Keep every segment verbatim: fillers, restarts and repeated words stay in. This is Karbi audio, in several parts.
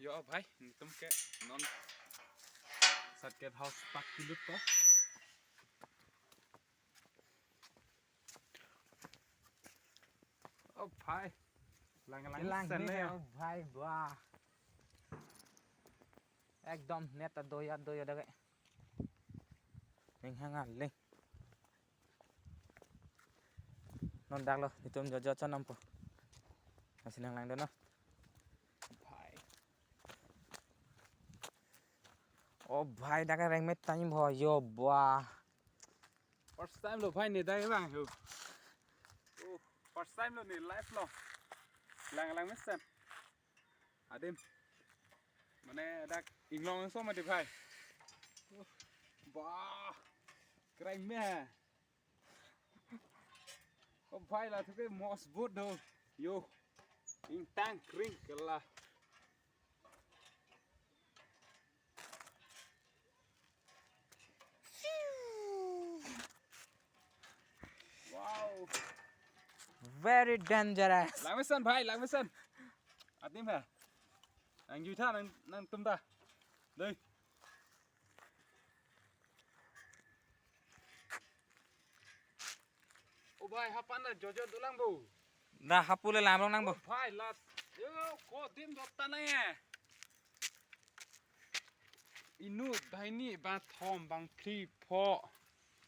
Yo bhai, netum ke non circuit house pak kilut ko. Oh bhai, lang lang Lang sen ne, ne. Oh bhai, wah. Ekdom net ta doya doya dak ke. Ning hang aling. Non dak lo, netum jojo chon nampo. Asin nang lang do no. Bhai. Oh bhai, dak ke rengmet tang bho, yo bhai. First time lo bhai ne dak ke bang yo. Oh, first time lo ne life lo. Lang lang mesen. Adim. Mane dak inglong so mati bhai. Oh, bah. Kreng me. Oh bhai, la thu ke mosbut do. Yo. Ingtang kring kela. Wow. Very dangerous. Lang mesen bhai, lang mesen. Adim ha. Nang jui tha, nang nangtum ta. Dei. Oh bhai, hapan na jojo dolang bo. Dah hapu le lam long nang bo. Oh bhai, lat. Yo, ko dim dot ta nang ye. Inut, bang hini, bang thom, bang phli, pho,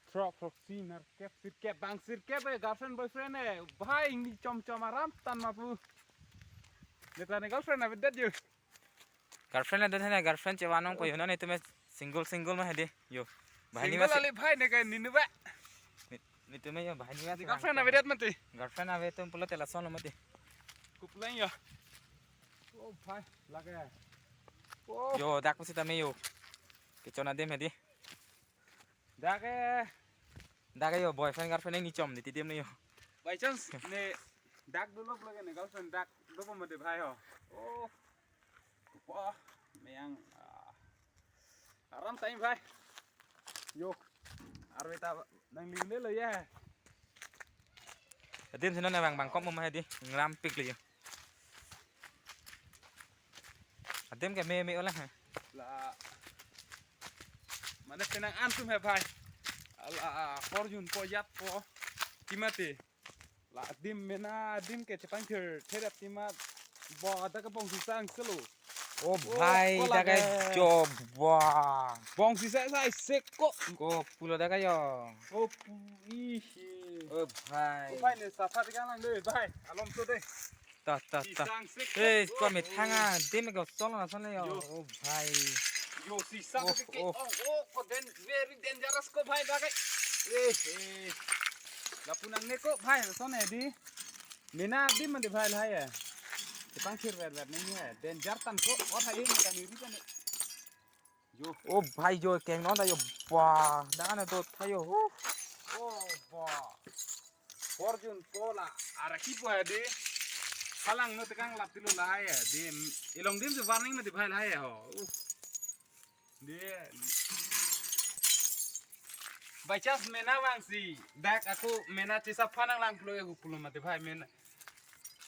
throk, throksi, nerkep, sirkep, bang sirkep eh, girlfriend, boyfriend eh. Bhai, ni chom chom aram tan ma pu. Neta ne girlfriend avedet yo. Girlfriend avedet hena, girlfriend chevan nangpo yo, non netum single single ma hedi yo. Bhai ni Single mas ali bhai ne kai ninu ba. Netum yo, bhai ni mas Ni girlfriend avedet mati. Girlfriend ave tum pulo tela son lo mati. Kuplang yo. Oh bhai, lage. Oh. Yo, dak pusitame yo. Kechon adim hedi. Dak eh. Dak yo, boyfriend girlfriend ni chom ni tidim ni yo. By chance ne dak dolo lage ne girlfriend dak dolo mati bhai ho. Oh. Wah, meyang. Ah. Aram time bhai. Yo. Arve ta nang ling le lo ya. Adim sino na bang bang kok mo ma hedi. Ngram pik le yo. Adim ke me me ola ha. La. Mane penang an tum he bhai. Ala Fortune po yat po. Timati. La adim mena adim ke chepang thir thir timat. Bo dak ke bong sisa ang selo. Oh bhai, ko dak ke lage. Jo, wah. Bong sisa sai sek ko. Ko pulo dak ke yo. Oh pu ihi. Oh bhai. Oh bhai ne sapha tiga lang de bhai. Alom to de. Ta ta ta. Sisa ang sek ko. Eh, ko methang adim ke sol na son yo. Yo. Oh bhai. Yo sisa Oh, ke ke. Oh. Oh, oh ko den very dangerous ko bhai dak ke. Eh, eh. Lapu nangne ko bhai son hedi. Mena adim mati bhai lahai ya. Chepang thir ver ver neng ya. Danger tan ko. Oh hai ini kan ini kan. Yo. Oh bhai yo keng non da yo. Wah, dak an do tha yo. Huh. Oh bah. Fortune po la. Araki po hedi. Halang no tekang lap tilo lahai ya. Di ilong dim tu warning mati bhai lahai ya ho. Uh. Di. By chance mena vangsi dak ako mena chesapha nang lang pulo ya ko pulo mati bhai mena.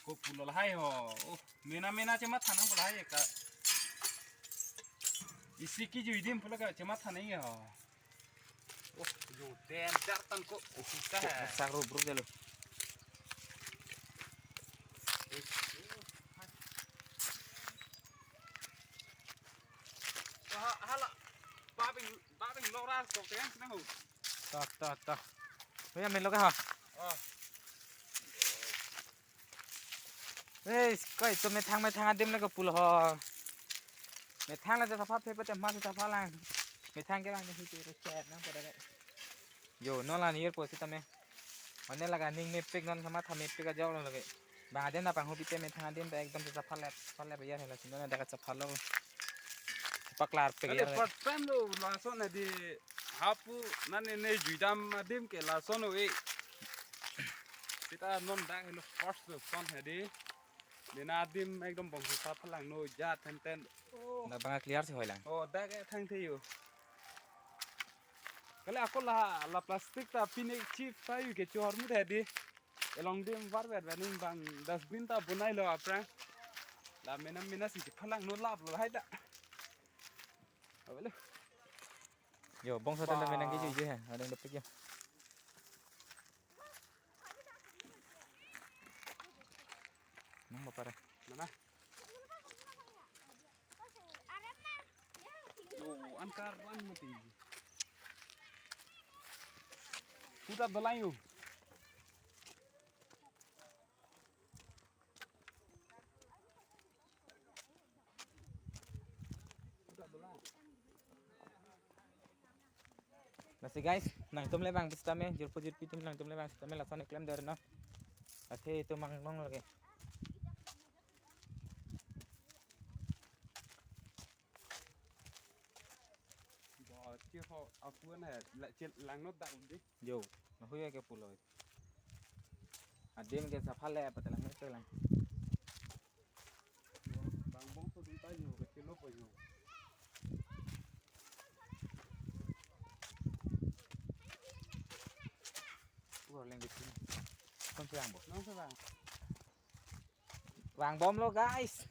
Ko pulo lahai ho. Oh, mena mena chematha nang pulo lahai ka. Isi kejui dim pulo ka chematha nang ho. Oh, yo danger tan ko. Oh, ka hai. Sak rup rup delo. Ha, hala. Babing babing lora ko teng nang ho. Ta ta ta. Oya melo ka ha. Oh. Eh, koi to methang methang adim le ko pulo ho. Methang le to sapha phe pete ma sapha lang. Methang ke lang ke hitu ro chet nang pada ke. Yo, non la nir po sitame. Mane laga ning mepik non sama tha mepik aja lo lagi. Bang adim na panghu pite methang adim ta ekdom sapha lep, sapha lep ya hela sino na dak sapha lo. Sapha klar pik Ale ya. First time lo lason hedi hapu nane ne juidam adim ke lason o e. Sita non dak lo first lo son hedi. Mena adim ekdom bong sapha lang no ja ten ten. Oh. Na bang clear si hoi lang. Oh, dak e thang the yo. Kale ako la la plastic ta pine chip ta yu ke chor mu hedi. Elong dim var ver ver ning bang dustbin ta bunai lo aphrang. Ta mena mena si phalang no lap lo hai ta. Awelo. Yo, bong sa tanda Ba. Menang ke juju he. Ada yang dapet ya. Nang apa ra? Mana? Yo, angkar wan mati. Putar dolang yo. Lasi guys, nangtum le bang sitame, jirpo jirpi atum nangtum le bang sitame lason keklem der non. Athe itum mang long lagi. Ba, che ho, apuan hai, la, che lang not dak di. Yo, na huya ke pulo. Adim ke sapha le, patelang, patelang. Bang bong so di tayo, ke kilo po yo. Wah, leng di sini. Kon siang bo. Nang sa bang. Vang bomlo, guys.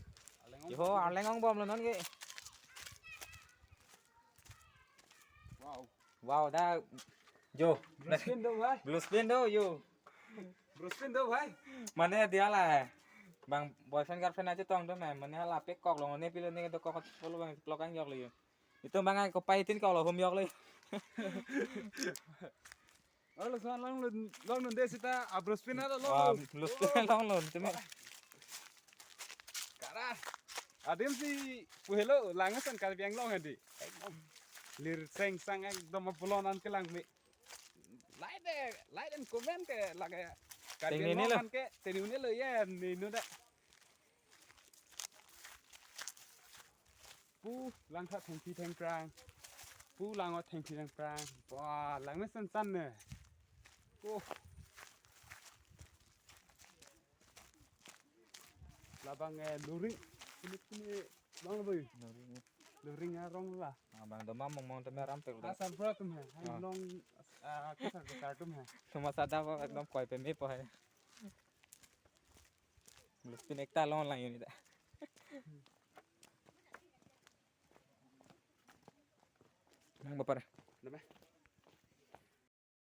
Aleng ong Yo, bomlo. Aleng ong bomlo non ke. Wow. Wow, da. Jo. Bluefin do, bhai. Bluefin do, yo. Bluefin do, bhai. Mane dia la. Bang boyfriend girlfriend aja tong do me. Mane la pek kok lo ne pilo ne do kok polo bang plok ang yok lo yo. Itum bang ko pai tin kok lo hum yok lo. Olo, so long long long de sita, a bluefin alo long. Ah, long. Bluefin long long, teme. Kara. Adim si pu helo, lang ason Karbi Anglong hadi. Ekdom. Lir seng sang ekdom apolon an kelang me. Like de, like and comment ke lage. Karbi Tengne Anglong lo. An ke, teni une lo ye, ni nu da. Pu langtha thengpi thengphrang. Pu lango thengpi thengphrang. Wah, lang mesen san ne. Oh. Labang eh luring. Sini sini bang lebih. Luring. Luring arong la. Ah, bang doma mong mong teme rampek udah. Asal pura tum hai. Hai Ah. Long ah kesar kesar tum hai. Cuma sadar kok ekdom koi peme po hai. Bluefin ekta long lang yun ita. Nang bapar. Nama?